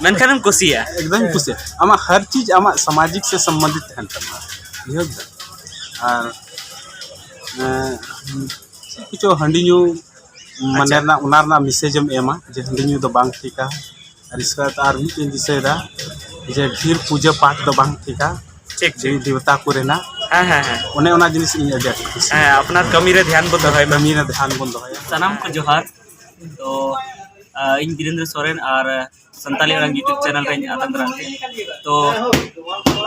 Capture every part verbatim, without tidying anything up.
ᱢᱮᱱᱠᱷᱟᱱᱮᱢ ᱠᱩᱥᱤᱭᱟᱜᱼᱟ᱾ ᱮᱠᱫᱚᱢ ᱠᱩᱥᱤᱭᱟᱜᱼᱟ᱾ ᱟᱢᱟᱜ ᱦᱟᱨ ᱪᱤᱡᱽ ᱟᱢᱟᱜ ᱥᱟᱢᱟᱡᱤᱠ ᱥᱮ ᱥᱚᱢᱵᱚᱱᱫᱷᱤᱛ ᱛᱟᱦᱮᱱ ᱛᱟᱢᱟ, ᱵᱩᱡᱷᱟᱹᱣ ᱠᱮᱫᱟ? ᱟᱨ ᱮᱸ, ᱪᱮᱫ ᱠᱚᱪᱚ ᱦᱟᱺᱰᱤ ᱧᱩ ᱢᱟᱱᱮ ᱟᱪᱪᱷᱟ᱾ ᱨᱮᱱᱟᱜ, ᱚᱱᱟ ᱨᱮᱱᱟᱜ ᱢᱮᱥᱮᱡᱽ ᱮᱢ ᱮᱢᱟ ᱡᱮ ᱦᱟᱺᱰᱤ ᱧᱩ ᱫᱚ ᱵᱟᱝ ᱴᱷᱤᱠᱟ᱾ ᱟᱨ ᱤᱥᱠᱮ ᱵᱟᱫ ᱟᱨ ᱢᱤᱫᱴᱮᱱ ᱫᱤᱥᱟᱹᱭᱮᱫᱟ ᱡᱮ ᱰᱷᱮᱨ ᱯᱩᱡᱟᱹ ᱯᱟᱴ ᱫᱚ ᱵᱟᱝ ᱴᱷᱤᱠᱟ᱾ ᱴᱷᱤᱠ, ᱴᱷᱤᱠ᱾ ᱫᱮᱵᱤ ᱫᱮᱵᱚᱛᱟ ᱠᱚᱨᱮᱱᱟᱜ ᱦᱮᱸ, ᱦᱮᱸ, ᱦᱮᱸ᱾ ᱚᱱᱮ ᱚᱱᱟ ᱡᱤᱱᱤᱥ ᱤᱧ ᱟᱹᱰᱤ ᱟᱸᱴ ᱤᱧ ᱠᱩᱥᱤᱭᱟᱜᱼᱟ᱾ ᱦᱮᱸ, ᱟᱯᱱᱟᱨ ᱠᱟᱹᱢᱤ ᱨᱮ ᱫᱷᱮᱭᱟᱱ ᱵᱚᱱ ᱫᱚᱦᱚᱭ ᱢᱟ᱾ ᱠᱟᱹᱢᱤ ᱨᱮ ᱫᱷᱮᱭᱟᱱ ᱵᱚᱱ ᱫᱚᱦᱚᱭᱟ᱾ ᱥᱟᱱᱟᱢ ᱠᱚ ᱡᱚᱦᱟᱨ᱾ ᱛᱚ, ᱟ, ᱤᱧ ᱵᱤᱨᱮᱱᱫᱨᱚ ᱥᱚᱨᱮᱱ ᱟᱨ ᱥᱟᱱᱛᱟᱞᱤ ᱟᱲᱟᱝ YouTube ᱪᱮᱱᱮᱞ ᱨᱮᱧ ᱟᱛᱟᱝ ᱫᱟᱨᱟᱢ ᱯᱮ᱾ ᱛᱚ,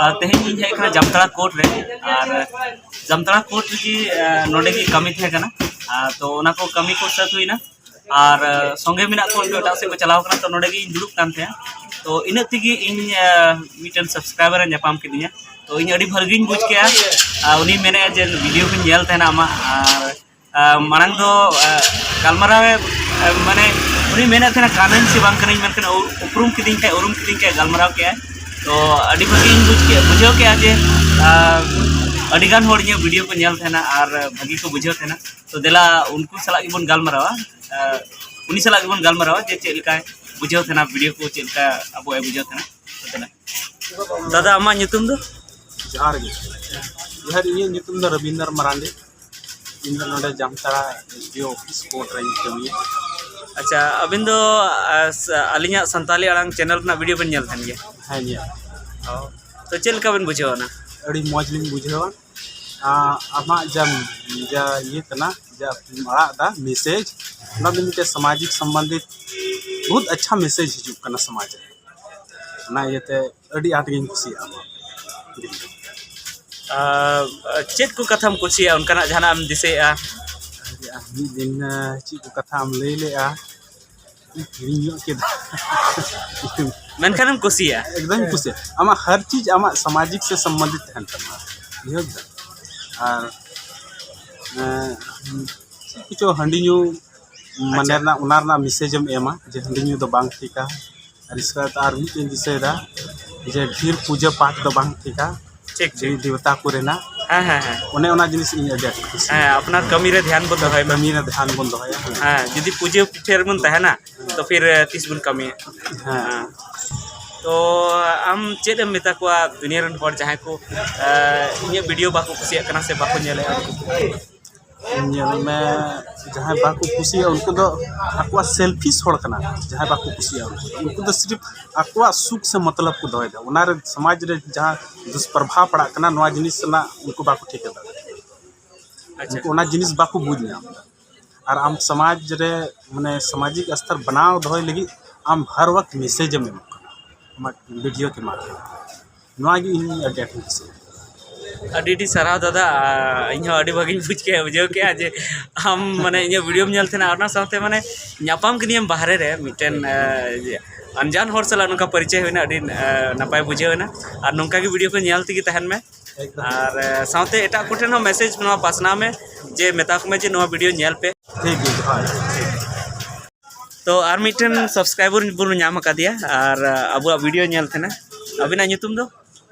ᱟ, ᱛᱮᱦᱮᱧ ᱤᱧ ᱦᱮᱡ ᱟᱠᱟᱱᱟ ᱡᱟᱢᱛᱟᱲᱟ ᱠᱳᱨᱴ ᱨᱮ, ᱟᱨ ᱡᱟᱢᱛᱟᱲᱟ ᱠᱳᱨᱴ ᱨᱮᱜᱮ, ᱟ, ᱱᱚᱰᱮ ᱜᱮ ᱠᱟᱹᱢᱤ ᱛᱟᱦᱮᱸ ᱠᱟᱱᱟ᱾ ᱟ, ᱛᱚ, ᱚᱱᱟ ᱠᱚ ᱠᱟᱹᱢᱤ ᱠᱚ ᱥᱟᱹᱛ ᱦᱩᱭᱱᱟ, ᱟᱨ, ᱟ, ᱥᱚᱸᱜᱮ ᱢᱮᱱᱟᱜ ᱠᱚ ᱩᱱᱠᱩ ᱮᱴᱟᱜ ᱥᱮᱫ ᱠᱚ ᱪᱟᱞᱟᱣ ᱠᱟᱱᱟ, ᱛᱚ, ᱱᱚᱰᱮ ᱜᱮ ᱤᱧ ᱫᱩᱲᱩᱵ ᱠᱟᱱ ᱛᱟᱦᱮᱸᱫ᱾ ᱛᱚ, ᱤᱱᱟᱹᱜ ᱛᱮᱜᱮ ᱤᱧ, ᱟ, ᱢᱤᱫᱴᱮᱱ ᱥᱟᱵᱥᱠᱨᱟᱭᱵᱟᱨ ᱮ ᱧᱟᱯᱟᱢ ᱠᱤᱫᱤᱧᱟ᱾ ᱛᱚ, ᱤᱧ ᱟᱹᱰᱤ ᱵᱷᱟᱹᱜᱤᱧ ᱵᱩᱡᱽ ᱠᱮᱜᱼᱟ᱾ ᱟ, ᱩᱱᱤ ᱢᱮᱱᱮᱫᱼᱟ ᱡᱮ ᱵᱷᱤᱰᱤᱭᱳ ᱠᱚᱧ ᱧᱮᱞ ᱛᱟᱦᱮᱱᱟ ᱟᱢᱟᱜ, ᱟᱨ ᱟ, ᱢᱟᱲᱟᱝ ᱫᱚ, ᱟ, ᱜᱟᱞᱢᱟᱨᱟᱣ ᱮ, ᱟ, ᱢᱟᱱᱮ, ᱩᱱᱤ ᱢᱮᱱᱮᱫ ᱛᱟᱦᱮᱱᱟ ᱠᱟᱱᱟᱧ ᱥᱮ ᱵᱟᱝ ᱠᱟᱱᱟᱧ, ᱢᱮᱱᱠᱷᱟᱱ ᱩ-, ᱩᱯᱨᱩᱢ ᱠᱤᱫᱤᱧ ᱠᱷᱟᱡ, ᱩᱨᱩᱢ ᱠᱤᱫᱤᱧ ᱠᱷᱟᱡ, ᱜᱟᱞᱢᱟᱨᱟᱣ ᱠᱮᱜᱼᱟᱭ᱾ ᱛᱚ, ᱟᱹᱰᱤ ᱵᱷᱟᱹᱜᱤᱧ ᱵᱩᱡᱽ ᱠᱮᱜᱼᱟ, ᱵᱩᱡᱷᱟᱹᱣ ᱠᱮᱜᱼᱟ ᱡᱮ, ᱟ, ᱟᱹᱰᱤᱜᱟᱱ ᱦᱚᱲ ᱤᱧᱟᱹᱜ ᱵᱷᱤᱰᱤᱭᱳ ᱠᱚ ᱧᱮᱞ ᱛᱟᱦᱮᱱᱟ ᱟᱨ ᱵᱷᱟᱹᱜᱤ ᱠᱚ ᱵᱩᱡᱷᱟᱹᱣ ᱛᱟᱦᱮᱱᱟ᱾ ᱛᱚ, ᱫᱮᱞᱟ ᱩᱱᱠᱩ ᱥᱟᱞᱟᱜ ᱜᱮᱵᱚᱱ ᱜᱟᱞᱢᱟᱨᱟᱣᱟ, ᱟ, ᱩᱱᱤ ᱥᱟᱞᱟᱜ ᱜᱮᱵᱚᱱ ᱜᱟᱞᱢᱟᱨᱟᱣᱟ ᱡᱮ ᱪᱮᱫ ᱞᱮᱠᱟᱭ ᱵᱩᱡᱷᱟᱹᱣ ᱛᱟᱦᱮᱱᱟ, ᱵᱷᱤᱰᱤᱭᱳ ᱠᱚ ᱪᱮᱫ ᱞᱮᱠᱟ ᱟᱵᱚᱣᱟᱜ ᱮ ᱵᱩᱡᱷᱟᱹᱣ ᱛᱟᱦᱮᱱᱟ᱾ ᱛᱚ, ᱫᱮᱞᱟ᱾ ᱫᱟᱫᱟ, ᱟᱢᱟᱜ ᱧᱩᱛᱩᱢ ᱫᱚ? ᱡᱚᱦᱟᱨ ᱜᱮ᱾ ᱡᱚᱦᱟᱨ, ᱤᱧᱟᱹᱜ ᱧᱩᱛᱩᱢ ᱫᱚ ᱨᱚᱵᱤᱱᱫᱨ ᱢᱟᱨᱟᱱᱰᱤ᱾ ᱤᱧ ᱫᱚ ᱱᱚᱰᱮ ᱡᱟᱢᱛᱟᱲᱟ SDO office court ᱨᱮᱧ ᱠᱟᱹᱢᱤᱭᱟ᱾ ᱟᱪᱪᱷᱟ, ᱟᱹᱵᱤᱱ ᱫᱚ, ᱟ, ᱥ-, ᱟᱹᱞᱤᱧᱟᱜ ᱥᱟᱱᱛᱟᱞᱤ ᱟᱲᱟᱝ ᱪᱮᱱᱮᱞ ᱨᱮᱱᱟᱜ ᱵᱷᱤᱰᱤᱭᱳ ᱵᱮᱱ ᱧᱮᱞ ᱛᱟᱦᱮᱱ ᱜᱮᱭᱟ? ᱦᱮᱸ, ᱧᱮᱞ᱾ ᱚ, ᱛᱚ ᱪᱮᱫ ᱞᱮᱠᱟ ᱵᱮᱱ ᱵᱩᱡᱷᱟᱹᱣᱟ ᱚᱱᱟ? ᱟᱹᱰᱤ ᱢᱚᱡᱽ ᱞᱤᱧ ᱵᱩᱡᱷᱟᱹᱣᱟ᱾ ᱟ, ᱟᱢᱟᱜ ᱡᱟ, ᱡᱟ ᱤᱭᱟᱹ ᱠᱟᱱᱟ, ᱡᱟ ᱟᱲᱟᱜ ᱫᱟ message, ᱚᱱᱟ ᱫᱚ ᱢᱤᱫᱴᱮᱡ ᱥᱟᱢᱟᱡᱤᱠ ᱥᱚᱢᱵᱚᱱᱫᱷᱤᱛ ᱵᱚᱦᱩᱛ ᱟᱪᱪᱷᱟ message ᱦᱤᱡᱩᱜ ᱠᱟᱱᱟ ᱥᱚᱢᱟᱡᱽ ᱨᱮ᱾ ᱚᱱᱟ ᱤᱭᱟᱹᱛᱮ ᱟᱹᱰᱤ ᱟᱸᱴ ᱜᱤᱧ ᱠᱩᱥᱤᱭᱟᱜᱼᱟ ᱱᱚᱣᱟ video᱾ ᱟᱨ ᱪᱮᱫ ᱠᱚ ᱠᱟᱛᱷᱟᱢ ᱠᱩᱥᱤᱭᱟᱜᱼᱟ, ᱚᱱᱠᱟᱱᱟᱜ ᱡᱟᱦᱟᱱᱟᱜ ᱮᱢ ᱫᱤᱥᱟᱹᱭᱮᱫᱼᱟ? ᱟᱨ ᱢᱤᱫ ᱫᱤᱱ, ᱟᱸ, ᱪᱮᱫ ᱠᱚ ᱠᱟᱛᱷᱟᱢ ᱞᱟᱹᱭ ᱞᱮᱫᱼᱟ, ᱤᱧ ᱦᱤᱲᱤᱧ ᱧᱚᱜ ᱠᱮᱫᱟ᱾ ᱢᱮᱱᱠᱷᱟᱱᱮᱢ ᱠᱩᱥᱤᱭᱟᱜᱼᱟ᱾ ᱮᱠᱫᱚᱢ ᱠᱩᱥᱤᱭᱟᱜᱼᱟ᱾ ᱟᱢᱟᱜ ᱦᱟᱨ ᱪᱤᱡᱽ ᱟᱢᱟᱜ ᱥᱟᱢᱟᱡᱤᱠ ᱥᱮ ᱥᱚᱢᱵᱚᱱᱫᱷᱤᱛ ᱛᱟᱦᱮᱱ ᱛᱟᱢᱟ, ᱵᱩᱡᱷᱟᱹᱣ ᱠᱮᱫᱟ? ᱟᱨ, ᱮᱸ, ᱪᱮᱫ ᱠᱚᱪᱚ ᱦᱟᱺᱰᱤ ᱧᱩ ᱢᱟᱱᱮ ᱟᱪᱪᱷᱟ᱾ ᱨᱮᱱᱟᱜ, ᱚᱱᱟ ᱨᱮᱱᱟᱜ ᱢᱮᱥᱮᱡᱽ ᱮᱢ ᱮᱢᱟ ᱡᱮ ᱦᱟᱺᱰᱤ ᱧᱩ ᱫᱚ ᱵᱟᱝ ᱴᱷᱤᱠᱟ᱾ ᱟᱨ ᱤᱥᱠᱮ ᱵᱟᱫ ᱟᱨ ᱢᱤᱫᱴᱮᱱ ᱫᱤᱥᱟᱹᱭᱮᱫᱟ ᱡᱮ ᱰᱷᱮᱨ ᱯᱩᱡᱟᱹ ᱯᱟᱴ ᱫᱚ ᱵᱟᱝ ᱴᱷᱤᱠᱟ᱾ ᱴᱷᱤᱠ, ᱴᱷᱤᱠ᱾ ᱫᱮᱵᱤ ᱫᱮᱵᱚᱛᱟ ᱠᱚᱨᱮᱱᱟᱜ᱾ ᱦᱮᱸ, ᱦᱮᱸ, ᱦᱮᱸ᱾ ᱚᱱᱮ ᱚᱱᱟ ᱡᱤᱱᱤᱥ ᱤᱧ ᱟᱹᱰᱤ ᱟᱸᱴ ᱤᱧ ᱠᱩᱥᱤᱭᱟᱜᱼᱟ᱾ ᱦᱮᱸ, ᱟᱯᱱᱟᱨ ᱠᱟᱹᱢᱤ ᱨᱮ ᱫᱷᱮᱭᱟᱱ ᱵᱚ ᱫᱚᱦᱚᱭ ᱢᱟ᱾ ᱠᱟᱹᱢᱤ ᱨᱮ ᱫᱷᱮᱭᱟᱱ ᱵᱚᱱ ᱫᱚᱦᱚᱭᱟ᱾ ᱦᱮᱸ᱾ ᱦᱮᱸ, ᱡᱩᱫᱤ ᱯᱩᱡᱟᱹ ᱯᱤᱪᱷᱟᱹ ᱨᱮᱵᱚᱱ ᱛᱟᱦᱮᱱᱟ, ᱦᱮᱸ᱾ ᱛᱚ ᱯᱷᱤᱨ, ᱮ, ᱛᱤᱥ ᱵᱚᱱ ᱠᱟᱹᱢᱤᱭᱟ? ᱦᱮᱸ᱾ ᱦᱮᱸ᱾ ᱛᱚ ᱟᱢ ᱪᱮᱫ ᱮᱢ ᱢᱮᱛᱟ ᱠᱚᱣᱟ ᱫᱩᱱᱤᱭᱟᱹ ᱨᱮᱱ ᱦᱚᱲ ᱡᱟᱦᱟᱸᱭ ᱠᱚ ᱤᱧᱟᱹᱜ ᱵᱷᱤᱰᱤᱭᱳ ᱵᱟᱠᱚ ᱠᱩᱥᱤᱭᱟᱜ ᱠᱟᱱᱟ ᱥᱮ ᱵᱟᱠᱚ ᱧᱮᱞᱮᱫᱼᱟ? ᱧᱮᱞ ᱢᱮ, ᱡᱟᱦᱟᱸᱭ ᱵᱟᱠᱚ ᱠᱩᱥᱤᱭᱟᱜᱼᱟ ᱩᱱᱠᱩ ᱫᱚ ᱟᱠᱚᱣᱟᱜ ᱥᱮᱞᱯᱷᱤᱥ ᱦᱚᱲ ᱠᱟᱱᱟ᱾ ᱡᱟᱦᱟᱸᱭ ᱵᱟᱠᱚ ᱠᱩᱥᱤᱭᱟᱜᱼᱟ ᱩᱱᱠᱩ ᱫᱚ ᱥᱤᱨᱤᱯ ᱟᱠᱚᱣᱟᱜ ᱥᱩᱠ ᱥᱮ ᱢᱚᱛᱞᱚᱵ ᱠᱚ ᱫᱚᱦᱚᱭᱮᱫᱟ, ᱚᱱᱟᱨᱮ ᱥᱚᱢᱟᱡᱽ ᱨᱮ ᱡᱟᱦᱟᱸ ᱫᱩᱥᱯᱨᱚᱵᱷᱟᱵᱽ ᱯᱟᱲᱟᱜ ᱠᱟᱱᱟ ᱱᱚᱣᱟ ᱡᱤᱱᱤᱥ ᱨᱮᱱᱟᱜ ᱩᱱᱠᱩ ᱵᱟᱠᱚ ᱴᱷᱤᱠᱟᱹ ᱫᱟᱲᱮᱭᱟᱜᱼᱟ᱾ ᱟᱪᱪᱷᱟ᱾ ᱩᱱᱠᱩ ᱚᱱᱟ ᱡᱤᱱᱤᱥ ᱵᱟᱠᱚ ᱵᱩᱡᱽ ᱧᱟᱢ ᱮᱫᱟ᱾ ᱟᱨ ᱟᱢ ᱥᱚᱢᱟᱡᱽ ᱨᱮ ᱢᱟᱱᱮ ᱥᱟᱢᱟᱡᱤᱠ ᱥᱛᱚᱨ ᱵᱮᱱᱟᱣ ᱫᱚᱦᱚᱭ ᱞᱟᱹᱜᱤᱫ ᱟᱢ ᱦᱟᱨ ᱣᱟᱠᱛ ᱢᱮᱥᱮᱡᱽ ᱮᱢ ᱮᱢᱚᱜ ᱠᱟᱱᱟ ᱟᱢᱟᱜ ᱵᱷᱤᱰᱤᱭᱳ ᱠᱮ ᱢᱟᱫᱽᱫᱷᱚᱢ ᱛᱮ᱾ ᱱᱚᱣᱟ ᱜᱮ ᱤᱧ ᱟᱹᱰᱤ ᱟᱸᱴᱤᱧ ᱠᱩᱥᱤᱭᱟᱜᱼᱟ᱾ ᱟᱹᱰᱤ ᱟᱹᱰᱤ ᱥᱟᱨᱦᱟᱣ ᱫᱟᱫᱟ᱾ ᱟᱨ ᱤᱧᱦᱚᱸ ᱟᱹᱰᱤ ᱵᱷᱟᱹᱜᱤᱧ ᱵᱩᱡᱽ ᱠᱮᱫᱼᱟ, ᱵᱩᱡᱷᱟᱹᱣ ᱠᱮᱫᱼᱟ ᱡᱮ ᱟᱢ ᱢᱟᱱᱮ ᱤᱧᱟᱹᱜ ᱵᱷᱤᱰᱤᱭᱳᱢ ᱧᱮᱞ ᱛᱟᱦᱮᱱᱟ, ᱚᱱᱟ ᱥᱟᱶᱛᱮ ᱢᱟᱱᱮ ᱧᱟᱯᱟᱢ ᱠᱮᱫᱤᱧᱟᱢ ᱵᱟᱦᱨᱮ ᱨᱮ ᱢᱤᱫᱴᱮᱱ ᱟᱱᱡᱟᱱ ᱦᱚᱲ ᱥᱟᱞᱟᱜ ᱱᱚᱝᱠᱟ ᱯᱚᱨᱤᱪᱚᱭ ᱦᱩᱭᱱᱟ, ᱟᱹᱰᱤ ᱱᱟᱯᱟᱭ ᱵᱩᱡᱷᱟᱹᱣ ᱮᱱᱟ᱾ ᱟᱨ ᱱᱚᱝᱠᱟ ᱜᱮ ᱵᱷᱤᱰᱤᱭᱳ ᱠᱚ ᱧᱮᱞ ᱛᱮᱜᱮ ᱛᱟᱦᱮᱱ ᱢᱮ᱾ ᱮᱠᱫᱚᱢ᱾ ᱟᱨ ᱥᱟᱶᱛᱮ ᱮᱴᱟᱜ ᱠᱚᱴᱷᱮᱱ ᱦᱚᱸ ᱢᱮᱥᱮᱡᱽ ᱱᱚᱣᱟ ᱯᱟᱥᱱᱟᱣ ᱢᱮ ᱡᱮ ᱢᱮᱛᱟ ᱠᱚᱢᱮ ᱡᱮ ᱱᱚᱣᱟ ᱵᱷᱤᱰᱤᱭᱳ ᱧᱮᱞ ᱯᱮ᱾ ᱴᱷᱤᱠ ᱜᱮᱭᱟ, ᱡᱚᱦᱟᱨ᱾ ᱛᱚ ᱟᱨ ᱢᱤᱫᱴᱮᱱ ᱥᱟᱵᱥᱠᱨᱟᱭᱵᱟᱨ ᱵᱚᱱ ᱧᱟᱢ ᱟᱠᱟᱫᱮᱭᱟ ᱟᱨ ᱟᱵᱚᱣᱟᱜ ᱵᱷᱤᱰᱤᱭᱳ ᱧᱮᱞ ᱛᱟᱦᱮᱱᱟ᱾ ᱟᱹᱵᱤᱱᱟᱜ ᱧᱩᱛᱩᱢ ᱫᱚ?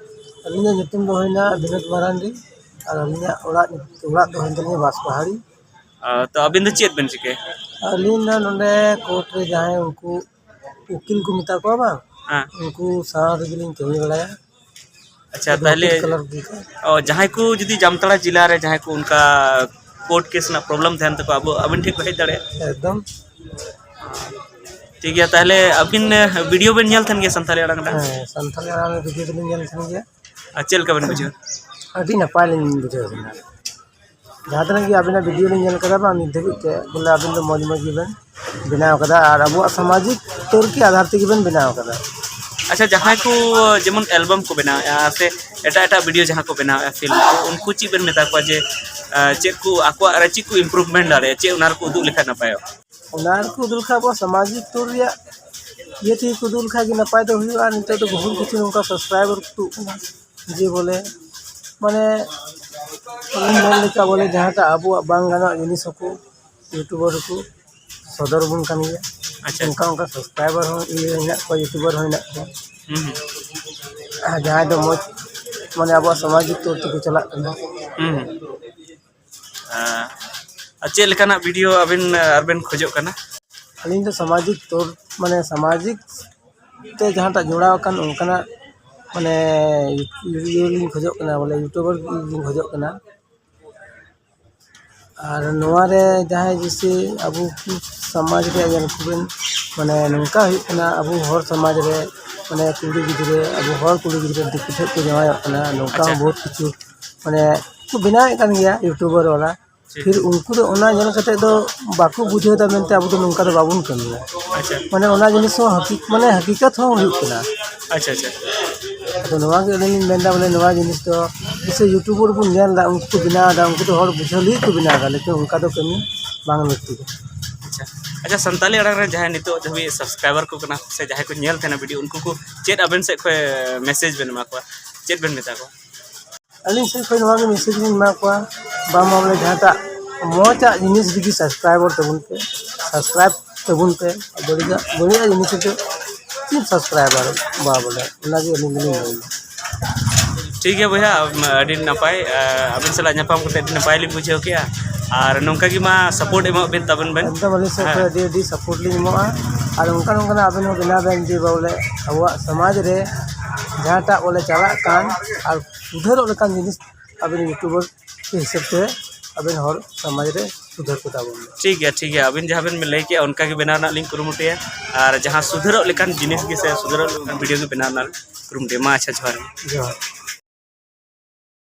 ᱟᱹᱞᱤᱧᱟᱜ ᱧᱩᱛᱩᱢ ᱫᱚ ᱦᱩᱭᱱᱟ ᱵᱤᱱᱳᱫ ᱢᱟᱨᱟᱱᱰᱤ ᱟᱨ ᱟᱹᱞᱤᱧᱟᱜ ᱚᱲᱟᱜ, ᱚᱲᱟᱜ ᱫᱚ ᱦᱩᱭᱮᱱ ᱛᱟᱹᱞᱤᱧᱟ ᱵᱟᱸᱥᱯᱟᱦᱟᱲᱤ᱾ ᱟᱨ ᱛᱚ ᱟᱹᱵᱤᱱ ᱫᱚ ᱪᱮᱫ ᱵᱮᱱ ᱪᱤᱠᱟᱹᱭᱟ? ᱟᱹᱞᱤᱧ ᱫᱚ ᱱᱚᱰᱮ ᱠᱳᱨᱴ ᱨᱮ ᱡᱟᱦᱟᱸᱭ ᱩᱱᱠᱩ ᱩᱠᱤᱞ ᱠᱚ ᱢᱮᱛᱟ ᱠᱚᱣᱟ ᱵᱟᱝ, ᱦᱮᱸ᱾ ᱩᱱᱠᱩ ᱥᱟᱶ ᱨᱮᱜᱮ ᱞᱤᱧ ᱠᱟᱹᱢᱤ ᱵᱟᱲᱟᱭᱟ᱾ ᱟᱪᱪᱷᱟ, ᱟᱫᱚ ᱛᱟᱦᱞᱮ ᱩᱠᱤᱞ ᱠᱞᱟᱨᱠ ᱜᱮ᱾ ᱚ, ᱡᱟᱦᱟᱸᱭ ᱠᱚ ᱡᱩᱫᱤ ᱡᱟᱢᱛᱟᱲᱟ ᱡᱮᱞᱟ ᱨᱮ ᱡᱟᱦᱟᱸᱭ ᱠᱚ ᱚᱱᱠᱟ ᱠᱳᱨᱴ ᱠᱮᱥ ᱨᱮᱱᱟᱜ ᱯᱨᱚᱵᱞᱮᱢ ᱛᱟᱦᱮᱱ ᱛᱟᱠᱚᱣᱟ, ᱟᱵᱚ, ᱟᱹᱵᱤᱱ ᱴᱷᱮᱱ ᱠᱚ ᱦᱮᱡ ᱫᱟᱲᱮᱭᱟᱜᱼᱟ? ᱮᱠᱫᱚᱢ᱾ ᱴᱷᱤᱠ ᱜᱮᱭᱟ, ᱛᱟᱦᱞᱮ ᱟᱹᱵᱤᱱ, ᱮ, ᱵᱷᱤᱰᱤᱭᱳ ᱵᱮᱱ ᱧᱮᱞ ᱛᱟᱦᱮᱱ ᱜᱮᱭᱟ ᱥᱟᱱᱛᱟᱲᱤ ᱟᱲᱟᱝ ᱨᱮᱱᱟᱜ? ᱦᱮᱸ, ᱥᱟᱱᱛᱟᱲᱤ ᱟᱲᱟᱝ ᱨᱮ ᱵᱷᱤᱰᱤᱭᱳ ᱫᱚᱞᱤᱧ ᱧᱮᱞ ᱛᱟᱦᱮᱱ ᱜᱮᱭᱟ᱾ ᱟᱨ ᱪᱮᱫ ᱞᱮᱠᱟ ᱵᱮᱱ ᱵᱩᱡᱷᱟᱹᱣᱟ? ᱟᱹᱰᱤ ᱱᱟᱯᱟᱭ ᱞᱤᱧ ᱵᱩᱡᱷᱟᱹᱣ ᱠᱮᱫᱟ᱾ ᱡᱟᱦᱟᱸ ᱛᱤᱱᱟᱹᱜ ᱜᱮ ᱟᱵᱤᱱᱟᱜ ᱵᱷᱤᱰᱤᱭᱳ ᱞᱤᱧ ᱧᱮᱞ ᱠᱟᱫᱟ ᱵᱟᱝ ᱱᱤᱛ ᱫᱷᱟᱹᱵᱤᱡ ᱛᱮ, ᱵᱚᱞᱮ ᱟᱵᱤᱱ ᱫᱚ ᱢᱚᱡᱽ ᱢᱚᱡᱽ ᱜᱮᱵᱮᱱ ᱵᱮᱱᱟᱣ ᱠᱟᱫᱟ ᱟᱨ ᱟᱵᱚᱣᱟᱜ ᱥᱟᱢᱟᱡᱤᱠ ᱛᱚᱨᱠᱤ ᱟᱫᱷᱟᱨ ᱛᱮᱜᱮ ᱵᱮᱱ ᱵᱮᱱᱟᱣ ᱠᱟᱫᱟ᱾ ᱟᱪᱪᱷᱟ, ᱡᱟᱦᱟᱸᱭ ᱠᱚ ᱡᱮᱢᱚᱱ ᱮᱞᱵᱟᱢ ᱠᱚ ᱵᱮᱱᱟᱣᱮᱫᱼᱟ ᱥᱮ ᱮᱴᱟᱜ ᱮᱴᱟᱜ ᱵᱷᱤᱰᱤᱭᱳ ᱡᱟᱦᱟᱸ ᱠᱚ ᱵᱮᱱᱟᱣᱮᱫᱼᱟ, ᱯᱷᱤᱞᱢ ᱠᱚ, ᱩᱱᱠᱩ ᱪᱮᱫ ᱵᱮᱱ ᱢᱮᱛᱟ ᱠᱚᱣᱟ ᱡᱮ, ᱟᱸ, ᱪᱮᱫ ᱠᱚ ᱟᱠᱚᱣᱟᱜ ᱨᱮ ᱪᱮᱫ ᱠᱚ ᱤᱢᱯᱨᱩᱵᱷᱢᱮᱱᱴ ᱫᱟᱲᱮᱭᱟᱜᱼᱟ, ᱪᱮᱫ ᱚᱱᱟ ᱨᱮᱠᱚ ᱩᱫᱩᱜ ᱞᱮᱠᱷᱟᱱ ᱱᱟᱯᱟᱭᱚᱜᱼᱟ? ᱚᱱᱟ ᱨᱮᱠᱚ ᱩᱫᱩᱜ ᱞᱮᱠᱷᱟᱱ ᱟᱵᱚᱣᱟᱜ ᱥᱟᱢᱟᱡᱤᱠ ᱛᱚᱨ ᱨᱮᱭᱟᱜ ᱤᱭᱟᱹ ᱛᱮᱜᱮ ᱠᱚ ᱩᱫᱩᱜ ᱞᱮᱠᱷᱟᱱ ᱜᱮ ᱱᱟᱯᱟᱭ ᱫᱚ ᱦᱩᱭᱩᱜᱼᱟ᱾ ᱟᱨ ᱱᱤᱛᱚᱜ ᱫᱚ ᱵᱚᱦᱩᱛ ᱠᱤᱪᱷᱩ ᱱᱚᱝᱠᱟ ᱥᱟᱵᱥᱠᱨᱟᱭᱵᱟᱨ ᱠᱚ ᱛᱩᱫ ᱠᱟᱱᱟ, ᱡᱮ ᱵᱚᱞᱮ, ᱢᱟᱱᱮ, ᱚᱱᱮᱧ ᱢᱮᱱ ᱞᱮᱠᱟ ᱵᱚᱞᱮ, ᱡᱟᱦᱟᱸᱴᱟᱜ ᱟᱵᱚᱣᱟᱜ ᱵᱟᱝ ᱜᱟᱱᱚᱜ ᱡᱤᱱᱤᱥ ᱦᱚᱸᱠᱚ ᱤᱭᱩᱴᱩᱵᱟᱨ ᱨᱮᱠᱚ ᱥᱚᱫᱚᱨ ᱵᱚᱱ ᱠᱟᱱ ᱜᱮᱭᱟ᱾ ᱟᱪᱪᱷᱟ᱾ ᱚᱱᱠᱟ ᱚᱱᱠᱟ ᱥᱟᱵᱥᱠᱨᱟᱭᱵᱟᱨ ᱦᱚᱸ ᱤᱭᱟᱹ ᱦᱮᱱᱟᱜ ᱠᱚᱣᱟ, ᱤᱭᱩᱴᱩᱵᱟᱨ ᱦᱚᱸ ᱦᱮᱱᱟᱜ ᱠᱚᱣᱟ᱾ ᱦᱩᱸ, ᱦᱩᱸ᱾ ᱟᱨ ᱡᱟᱦᱟᱸᱭ ᱫᱚ ᱢᱚᱡᱽ, ᱢᱟᱱᱮ, ᱟᱵᱚᱣᱟᱜ ᱥᱟᱢᱟᱡᱤᱠ ᱛᱚᱨ ᱛᱮᱠᱚ ᱪᱟᱞᱟᱜ ᱠᱟᱱᱟ᱾ ᱦᱩᱸ, ᱦᱩᱸ᱾ ᱟᱨ ᱪᱮᱫ ᱞᱮᱠᱟᱱᱟᱜ ᱵᱷᱤᱰᱤᱭᱳ ᱟᱵᱤᱱ ᱟᱨᱵᱮᱱ ᱠᱷᱚᱡᱚᱜ ᱠᱟᱱᱟ? ᱟᱹᱞᱤᱧ ᱫᱚ ᱥᱟᱢᱟᱡᱤᱠ ᱛᱚᱨ, ᱢᱟᱱᱮ, ᱥᱟᱢᱟᱡᱤᱠ ᱛᱮ ᱡᱟᱦᱟᱸᱴᱟᱜ ᱡᱚᱲᱟᱣ ᱟᱠᱟᱱ ᱚᱱᱠᱟᱱᱟᱜ ᱢᱟᱱᱮ ᱤᱭᱟᱹ ᱞᱤᱧ ᱠᱷᱚᱡᱚᱜ ᱠᱟᱱᱟ, ᱵᱚᱞᱮ ᱤᱭᱩᱴᱩᱵᱟᱨ ᱞᱤᱧ ᱠᱷᱚᱡᱚᱜ ᱠᱟᱱᱟ᱾ ᱟᱨ ᱱᱚᱣᱟ ᱨᱮ ᱡᱟᱦᱟᱸᱭ ᱡᱮᱭᱥᱮ ᱟᱵᱚ ᱥᱚᱢᱟᱡᱽ ᱨᱮᱭᱟᱜ ᱧᱮᱞ ᱠᱚᱵᱮᱱ, ᱢᱟᱱᱮ ᱱᱚᱝᱠᱟ ᱦᱩᱭᱩᱜ ᱠᱟᱱᱟ, ᱟᱵᱚ ᱦᱚᱲ ᱥᱚᱢᱟᱡᱽ ᱨᱮ ᱢᱟᱱᱮ ᱠᱩᱲᱤ ᱜᱤᱫᱽᱨᱟᱹ, ᱟᱵᱚ ᱦᱚᱲ ᱠᱩᱲᱤ ᱜᱤᱫᱽᱨᱟᱹ ᱫᱤᱠᱩ ᱴᱷᱮᱱ ᱠᱚ ᱡᱟᱶᱟᱭᱚᱜ ᱠᱟᱱᱟ, ᱱᱚᱝᱠᱟ ᱦᱚᱸ ᱟᱪᱪᱷᱟ᱾ ᱵᱚᱦᱩᱛ ᱠᱤᱪᱷᱩ ᱢᱟᱱᱮ ᱠᱚ ᱵᱮᱱᱟᱣᱮᱫ ᱠᱟᱱ ᱜᱮᱭᱟ ᱤᱭᱩᱴᱩᱵᱟᱨ ᱣᱟᱞᱟ᱾ ᱴᱷᱤᱠ᱾ ᱯᱷᱤᱨ ᱩᱱᱠᱩ ᱫᱚ ᱚᱱᱟ ᱧᱮᱞ ᱠᱟᱛᱮ ᱫᱚ ᱵᱟᱠᱚ ᱵᱩᱡᱷᱟᱹᱣ ᱫᱟ ᱢᱮᱱᱛᱮ ᱟᱵᱚ ᱫᱚ ᱱᱚᱝᱠᱟ ᱫᱚ ᱵᱟᱵᱚᱱ ᱠᱟᱹᱢᱤᱭᱟ᱾ ᱟᱪᱪᱷᱟ᱾ ᱢᱟᱱᱮ ᱚᱱᱟ ᱡᱤᱱᱤᱥ ᱦᱚᱸ ᱦᱟᱹᱠᱤ-, ᱢᱟᱱᱮ ᱦᱟᱹᱠᱤᱠᱟᱛ ᱦᱚᱸ ᱦᱩᱭᱩᱜ ᱠᱟᱱᱟ᱾ ᱟᱪᱪᱷᱟ, ᱟᱪᱪᱷᱟ᱾ ᱟᱫᱚ ᱱᱚᱣᱟ ᱜᱮ ᱟᱹᱞᱤᱧ ᱞᱤᱧ ᱢᱮᱱᱫᱟ, ᱵᱚᱞᱮ ᱱᱚᱣᱟ ᱡᱤᱱᱤᱥ ᱫᱚ ᱡᱮᱭᱥᱮ ᱤᱭᱩᱴᱩᱵᱟᱨ ᱵᱚᱱ ᱧᱮᱞ ᱮᱫᱟ, ᱩᱱᱠᱩ ᱠᱚ ᱵᱮᱱᱟᱣ ᱮᱫᱟ, ᱩᱱᱠᱩ ᱫᱚ ᱦᱚᱲ ᱵᱩᱡᱷᱟᱹᱣ ᱞᱟᱹᱜᱤᱫ ᱠᱚ ᱵᱮᱱᱟᱣ ᱮᱫᱟ, ᱞᱮᱠᱤᱱ ᱚᱱᱠᱟ ᱫᱚ ᱠᱟᱹᱢᱤ ᱵᱟᱝ ᱞᱟᱹᱠᱛᱤ ᱠᱟᱱᱟ᱾ ᱟᱪᱪᱷᱟ, ᱟᱪᱪᱷᱟ, ᱥᱟᱱᱛᱟᱞᱤ ᱟᱲᱟᱝ ᱨᱮ ᱡᱟᱦᱟᱸᱭ ᱱᱤᱛᱚᱜ ᱫᱷᱟᱹᱵᱤᱡ ᱥᱟᱵᱥᱠᱨᱟᱭᱵᱟᱨ ᱠᱚ ᱠᱟᱱᱟ ᱥᱮ ᱡᱟᱦᱟᱸᱭ ᱠᱚ ᱧᱮᱞ ᱛᱟᱦᱮᱱᱟ ᱵᱷᱤᱰᱤᱭᱳ, ᱩᱱᱠᱩ ᱠᱚ ᱪᱮᱫ ᱟᱵᱮᱱ ᱥᱮᱫ ᱠᱷᱚᱱ ᱢᱮᱥᱮᱡᱽ ᱵᱮᱱ ᱮᱢᱟ ᱠᱚᱣᱟ, ᱪᱮᱫ ᱵᱮᱱ ᱢᱮᱛᱟ ᱠᱚᱣᱟ? ᱟᱹᱞᱤᱧ ᱥᱮᱫ ᱠᱷᱚᱱ ᱱᱚᱣᱟ ᱜᱮ ᱢᱮᱥᱮᱡᱽ ᱞᱤᱧ ᱮᱢᱟ ᱠᱚᱣᱟ, ᱵᱟᱝᱢᱟ ᱵᱚᱞᱮ ᱡᱟᱦᱟᱸᱴᱟᱜ ᱢᱚᱡᱽ ᱟᱜ ᱡᱤᱱᱤᱥ ᱨᱮᱜᱮ ᱥᱟᱵᱥᱠᱨᱟᱭᱵᱟᱨ ᱛᱟᱵᱚᱱ ᱯᱮ, ᱥᱟᱵᱥᱠᱨᱟᱭᱤᱵ ᱛᱟᱵᱚᱱ ᱯᱮ, ᱵᱟᱹᱲᱤᱡᱟᱜ, ᱵᱟᱹᱲᱤᱡᱟᱜ ᱡᱤᱱᱤᱥ ᱨᱮᱫᱚ ᱪᱮᱫ ᱥᱟᱵᱥᱠᱨᱟᱭᱵᱟᱨ ᱵᱟ ᱵᱚᱞᱮ, ᱚᱱᱟᱜᱮ ᱟᱹᱞᱤᱧ ᱫᱚᱞᱤᱧ ᱢᱮᱱᱫᱟ᱾ ᱴᱷᱤᱠ ᱜᱮᱭᱟ ᱵᱚᱭᱦᱟ, ᱟᱹᱰᱤ ᱱᱟᱯᱟᱭ, ᱟᱹᱵᱤᱱ ᱥᱟᱞᱟᱜ ᱧᱟᱯᱟᱢ ᱠᱟᱛᱮ ᱟᱹᱰᱤ ᱱᱟᱯᱟᱭ ᱞᱤᱧ ᱵᱩᱡᱷᱟᱹᱣ ᱠᱮᱜᱼᱟ᱾ ᱟᱨ ᱱᱚᱝᱠᱟ ᱜᱮ ᱢᱟ ᱥᱟᱯᱳᱨᱴ ᱮᱢᱚᱜ ᱵᱤᱱ ᱛᱟᱵᱚᱱ ᱵᱮᱱ᱾ ᱮᱠᱫᱚᱢ ᱟᱹᱞᱤᱧ ᱥᱮᱫ ᱦᱮᱸ᱾ ᱠᱷᱚᱱ ᱟᱹᱰᱤ ᱟᱹᱰᱤ ᱥᱟᱯᱳᱨᱴ ᱞᱤᱧ ᱮᱢᱚᱜᱼᱟ᱾ ᱟᱨ ᱚᱱᱠᱟ ᱱᱚᱝᱠᱟᱱᱟᱜ ᱟᱵᱮᱱ ᱦᱚᱸ ᱵᱮᱱᱟᱣ ᱵᱮᱱ ᱡᱮ ᱵᱚᱞᱮ ᱟᱵᱚᱣᱟᱜ ᱥᱚᱢᱟᱡᱽ ᱨᱮ ᱡᱟᱦᱟᱸᱴᱟᱜ ᱵᱚᱞᱮ ᱪᱟᱞᱟᱜ ᱠᱟᱱ ᱟᱨ ᱥᱩᱫᱷᱟᱹᱨᱚᱜ ᱞᱮᱠᱟᱱ ᱡᱤᱱᱤᱥ ᱟᱵᱮᱱ ᱤᱭᱩᱴᱩᱵᱟᱨ ᱦᱤᱥᱟᱹᱵ ᱛᱮ ᱟᱵᱮᱱ ᱦᱚᱲ ᱥᱚᱢᱟᱡᱽ ᱨᱮ ᱥᱩᱫᱷᱟᱹᱨ ᱠᱚ ᱛᱟᱵᱚᱱ ᱢᱟ᱾ ᱴᱷᱤᱠ ᱜᱮᱭᱟ, ᱴᱷᱤᱠ ᱜᱮᱭᱟ, ᱟᱹᱵᱤᱱ ᱡᱟᱦᱟᱸ ᱵᱮᱱ ᱞᱟᱹᱭ ᱠᱮᱜᱼᱟ ᱚᱱᱠᱟ ᱜᱮ ᱵᱮᱱᱟᱣ ᱨᱮᱱᱟᱜ ᱞᱤᱧ ᱠᱩᱨᱩᱢᱩᱴᱩᱭᱟ᱾ ᱟᱨ ᱡᱟᱦᱟᱸ ᱥᱩᱫᱷᱟᱹᱨᱚᱜ ᱞᱮᱠᱟᱱ ᱡᱤᱱᱤᱥ ᱜᱮ ᱥᱮ ᱥᱩᱫᱷᱟᱹᱨᱚᱜ ᱞᱮᱠᱟᱱ ᱵᱷᱤᱰᱤᱭᱳ ᱜᱮ ᱵᱮᱱᱟᱣ ᱨᱮᱱᱟᱜ ᱞᱤᱧ ᱠᱩᱨᱩᱢᱩᱴᱩᱭᱟ᱾ ᱢᱟ ᱟᱪᱪᱷᱟ, ᱡᱚᱦᱟᱨ ᱜᱮ᱾ ᱡᱚᱦᱟᱨ᱾